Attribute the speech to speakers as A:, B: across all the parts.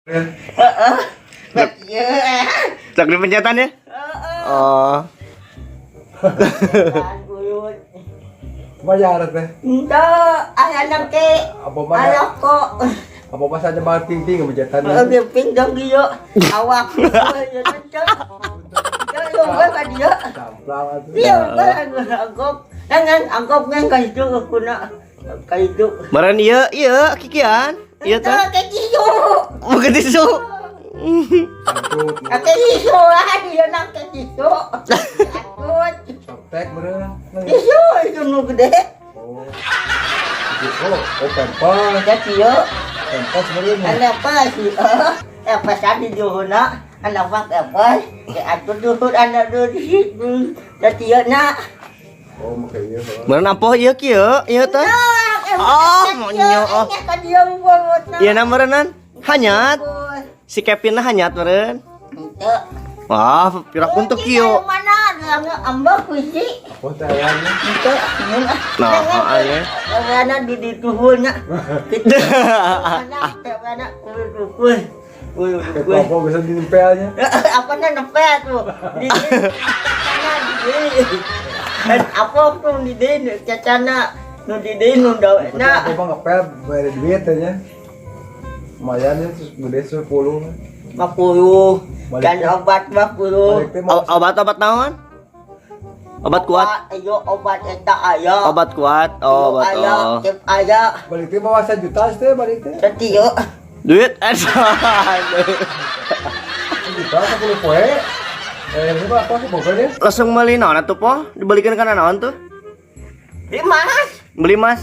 A: Heeh. Bek ieu eh.
B: Sok dipencetan ya?
A: Heeh.
B: Oh.
A: Kan uyut.
C: Bayar teh.
A: Henteu, aya nang ke.
C: Apa mana?
A: Alah kok.
C: Apa pas aja banget ping-ping pencetan.
A: Heeh, pinggang dia. Awak ya teu. Teu lu ka dia.
C: Camplang atuh.
A: Iya, kan angkop. Nangan angkop ngan ka itu kuna ka itu.
B: Meren ieu ieu kikian. Ieu teh.
A: Teu tisu.
B: Bukan tisu.
C: Santut.
A: Ake tisu ah, dia nang ke tisu. Atut.
C: Softtek meureun.
A: Tisu itu nu gede.
C: Oh. Oh, oh pempes.
A: Ya kieu.
C: Pempes meureun.
A: Ana apa sih? Apa tadi juhuna? Ana apa apa? Ya atut duhur ana duhur di situ. Ya kieu na.
C: Oh, make ieu.
B: Meren ampoh ieu kieu, ieu teh. Oh, monyo, oh.
A: Ka dia buat.
B: Ieu na meureunan hanyat. Si Kevin na hanyat meureun.
A: Henteu.
B: Wah, piraku teu kieu.
A: Mana ada ambek kuisi.
C: Apa teh ayamnya?
A: Henteu, mun ah.
B: Nah, aneh.
A: Mana di dituhunnya. Kitu. Mana mana kuy kuy. Kuy.
C: Apa bisa ditempelnya?
A: Apa na nempel tuh? Di cacana di Dan apa tuh di di cacana nu di di nu dawe na.
C: Apa bang ngepel bayar duit aja. Lumayan ya, terus gede 10.
A: 50 dan obat 50.
C: Balik teh mau
B: Obat-obat naon? Obat kuat.
A: Ayo obat eta aya.
B: Obat kuat. Oh, obat.
A: Aya,
B: Oh.
A: cep aya.
C: Balik teh bawa 1 juta teh balik teh.
A: Setio.
B: Duit aduh.
C: Juta 10 poe. Eh, ini apa sih pokoknya deh?
B: Langsung beli naon atuh po? Dibelikan kana naon tuh?
A: Di mas.
B: Beli mas.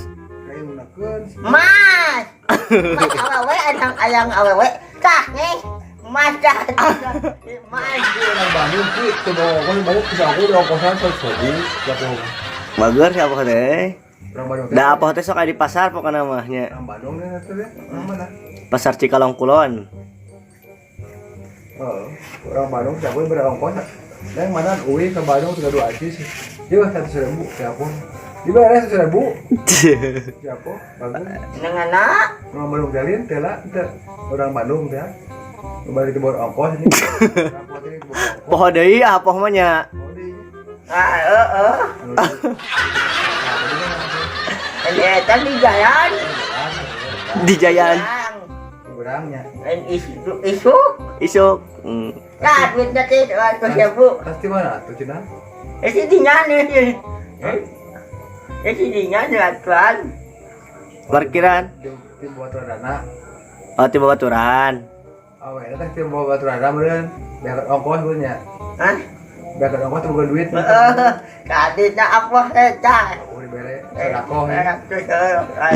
C: Kayak ngunakeun.
A: Mas. Mas awewe ayang ayang awewe. Tah nih. Mas dah. Mas.
C: Orang Bandung sih, coba ongkos balik bisa aku di ongkosan 100 ribu, jatuh.
B: Bager siapa teh?
C: Orang Bandung teh.
B: Da apa teh sok aya di pasar pokokna mah nya.
C: Orang Bandung deh teh deh. Orang mana?
B: Pasar Cikalong Kulon.
C: Oh, orang Bandung siapa yang berongkos? Yang mana UI ke Bandung tiga dua aja sih. Dia 100 ribu siapa? Dia bayar 100 ribu siapa? Bagus.
A: Nang anak.
C: Orang Bandung jalin, tela, teh. Orang Bandung teh. Balik ke bawah ongkos ini. Rapot ini bawa ongkos.
B: Poho deui ah poho mah nya.
C: Oh, di.
A: Ah, heeh.
C: Nah, tadi kan
A: Eh, tadi jalan.
B: Di Jayan.
C: kurangnya.
A: Lain isu isu.
B: Isuk. Hmm.
A: Lah duitnya teh 200 ribu.
C: Tas di mana tuh Cina?
A: Eh si dinya nih.
C: Eh?
A: Eh si dinya nih atuan.
B: Parkiran.
C: Di buat dana.
B: Oh, tiba baturan.
C: Oh, ini teh tim bawa batu rada meureun. Bayar ongkos punya.
A: Hah?
C: Bayar ongkos tuh bukan duit.
A: Heeh. Tadi nak apa eh tah.
C: Oh, dibere sedekah ya.
A: Eh,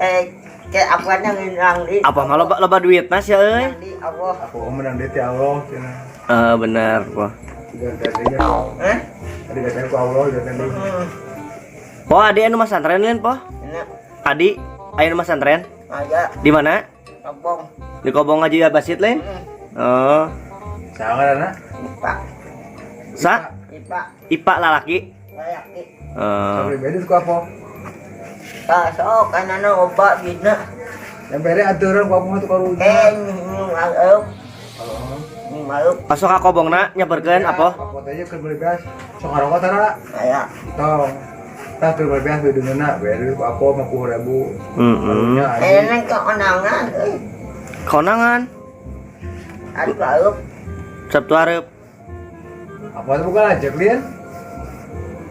A: eh, kayak apa nang nang di.
B: Apa mah loba loba duit nas ya euy?
A: Nang di apa?
C: Aku menang duit ya Allah cenah.
B: Eh bener po.
C: Ganti-gantinya.
A: Hah?
C: Tadi ganti ku Allah ganti.
A: Hmm.
B: Po adi anu masantren lain po?
A: Enak.
B: Adi aya nu masantren?
A: Aja
B: Di mana?
A: kampung.
B: Di Kobong Ngaji Basit lain?
A: Hmm.
B: Oh.
C: Sangat anak.
A: Ipa,
B: Sa
A: ipa,
B: Ipa lalaki.
A: lalaki.
B: Eh,
C: Sampai beda ku apa?
A: Tah sok kanana obat gina.
C: Yang bere aturan ku apa tuh karunya.
A: Eh, ngaleup,
C: Oh.
A: ngaleup.
B: Masuk ka Kobongna nyaberkeun apa?
C: Apa teh keur beli beas. Sok ngarokok tara.
A: Aya.
C: Tong. Tah keur beli beas beudeuneuna bere ku apa 50 ribu.
B: Heeh.
C: Karunya
A: Eh,
C: anjing.
A: nang keonangan euy.
B: Konangan.
A: Aduh, aleup.
B: Sabtu hareup.
C: Apa tuh bukan aja klien?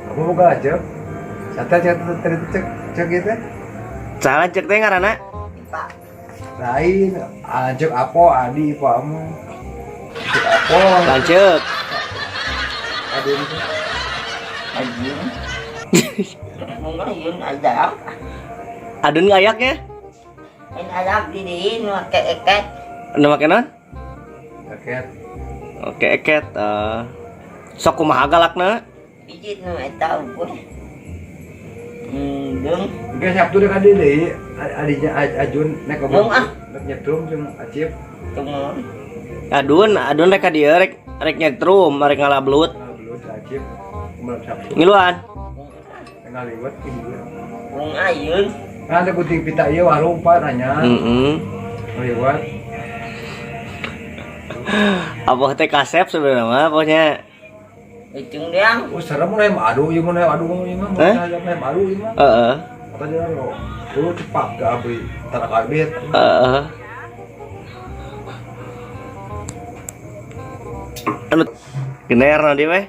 C: Apa bukan aja? Santai cek cek cek cek gitu.
B: Salah cek teh ngaranna?
A: Ipa.
C: Lain, anjek apa adi ipa amu. Cek apa?
B: Lanceuk.
C: Adi itu.
A: Anjing. Mungkin ada.
B: Adun ngayaknya?
A: Ini ayak di diin make eket.
B: Anu make naon?
C: Jaket.
B: Oke, eket. Eh, sok kumaha galakna?
A: Biji nu eta ukur. Hmm, deung.
C: Oke, Sabtu deh kadi deh. Adinya Ajun naik ke
A: Mung, ah.
C: Naik nyetrum jeung Acip.
A: Tunggu.
B: Adun, adun rek ka dieu rek rek nyetrum, rek ngala belut.
C: Nah, belum si Acip. Malam Sabtu.
B: Ngiluan.
C: Tengah liwat ini gue.
A: Wong ayeun.
C: Nah, ada kuting pita ieu warung pak nanya.
B: Heeh.
C: Liwat.
B: Apa teh kasep sebenarnya mah pokoknya.
A: Ujung deang.
C: Oh, serem mun hayam adu ieu mun hayam adu ieu mah.
B: Eh?
C: Mun hayam adu ieu mah.
B: Heeh.
C: Kata dia lo, lu cepat ke abri, tarak arbit.
B: Heeh. Anu gener nanti weh.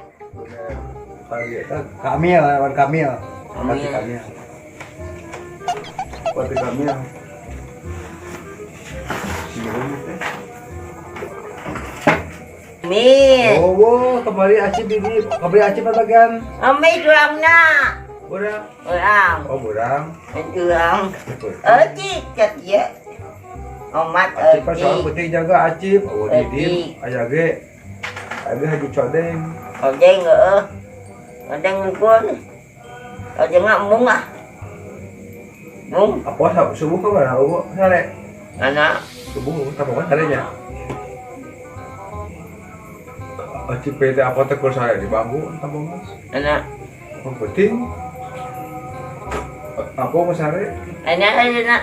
C: Kamil, lawan Kamil.
A: Kamil.
C: Pati Kamil. Pati Kamil.
A: Mi.
C: Oh, wow, kembali Acip ini, kembali Acip bagian.
A: Ami durangna.
C: Burang.
A: Urang.
C: Oh, burang.
A: Urang. Euci cat ieu. Omat
C: Acip kan soal
A: euci.
C: putih jaga Acip. Oh, Didim,
A: Euci.
C: aya ge. Aya ge Haji Codeng.
A: Ojeng heeh. Ojeng ngumpul. Ojeng embung ah. Mung
C: Apa subuh ke mana? Oh, sare.
A: anak
C: Subuh, tambah sarenya. Acip PT apa teh kur sare di bangku tambah mas.
A: anak
C: Oh, penting. Apa mau sare?
A: anak anak.